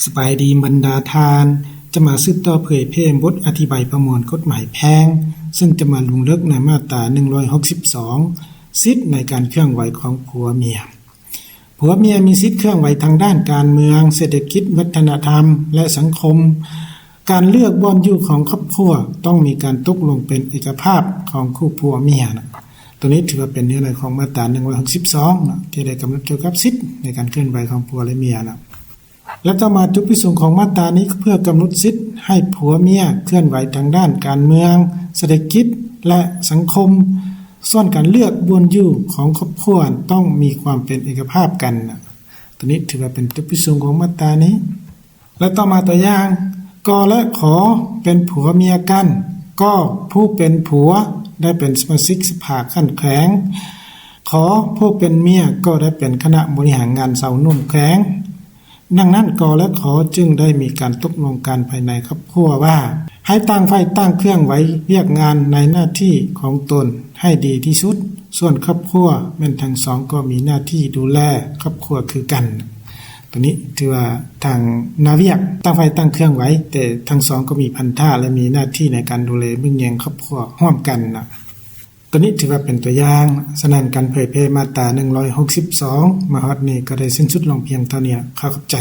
ສະບາຍດີບັນດາທ່ານ, ຈະມາສືບຕໍ່ເຜີຍແຜ່ບົດອະທິບາຍປະມວນກົດໝາຍແພ່ງ, ເຊິ່ງຈະມາລົງເລິກໃນມາດຕາໜຶ່ງຮ້ອຍຫົກສິບສອງ ສິດໃນການເຄື່ອນໄຫວຂອງຜົວເມຍ. ຜົວເມຍມີສິດເຄື່ອນໄຫວທາງດ້ານການເມືອງ, ເສດຖະກິດ, ວັດທະນະທຳ ແລະ ສັງຄົມ. ການເລືອກບ່ອນຢູ່ຂອງຄອບຄົວຕ້ອງມີການຕົກລົງເປັນເອກະພາບຂອງຄູ່ຜົວເມຍນະ. ໂຕນີ້ຖືວ່າເປັນເນື້ອໃນຂອງມາດຕາໜຶ່ງຮ້ອຍຫົກສິບສອງເນາະ ທີ່ໄດ້ກຳນົດກ່ຽວກັບສິດໃນການເຄື່ອນໄຫວຂອງຜົວ ແລະ ເມຍນະ. ແລະຕໍ່ມາ ຈຸດປະສົງຂອງມາດຕານີ້ ເພື່ອກຳນົດສິດໃຫ້ຜົວເມຍເຄື່ອນໄຫວທາງດ້ານການເມືອງ, ເສດຖະກິດ ແລະ ສັງຄົມ. ສ່ວນການເລືອກບ່ອນຢູ່ຂອງຄອບຄົວຕ້ອງມີຄວາມເປັນເອກະພາບກັນນະ. ໂຕນີ້ຖືວ່າເປັນຈຸດປະສົງຂອງມາດຕານີ້. ແລະຕໍ່ມາຕົວຢ່າງ ກ ແລະ ຂ ເປັນຜົວເມຍກັນ. ກ ຜູ້ເປັນຜົວໄດ້ເປັນສະມາຊິກສະພາຂັ້ນແຂວງ. ຂ ຜູ້ເປັນເມຍກໍໄດ້ເປັນຄະນະບໍລິຫານງານຊາວໜຸ່ມແຂວງ. ດັ່ງນັ້ນ ກ ແລະ ຂ ຈຶ່ງໄດ້ມີການຕົກລົງກັນພາຍໃນຄອບຄົວວ່າ ໃຫ້ຕ່າງຝ່າຍຕ່າງເຄື່ອນໄຫວວຽກງານໃນໜ້າທີ່ຂອງຕົນໃຫ້ດີທີ່ສຸດ. ສ່ວນຄອບຄົວແມ່ນທັງສອງກໍມີໜ້າທີ່ດູແລຄອບຄົວຄືກັນ. ໂຕນີ້ຖືວ່າທາງໜ້າວຽກຕ່າງຝ່າຍຕ່າງເຄື່ອນໄຫວ, ແຕ່ທັງສອງກໍມີພັນທະ ແລະ ມີໜ້າທີ່ໃນການດູແລເບິ່ງແຍງຄອບຄົວຮ່ວມກັນນະ. ໂຕນີ້ຖືວ່າເປັນຕົວຢ່າງ. ສະນັ້ນ ການເຜີຍແຜ່ມາດຕາໜຶ່ງຮ້ອຍຫົກສິບສອງ ມາຮອດນີ້ກໍໄດ້ສິ້ນສຸດລົງພຽງເທົ່ານີ້. ຂໍຂອບໃຈ.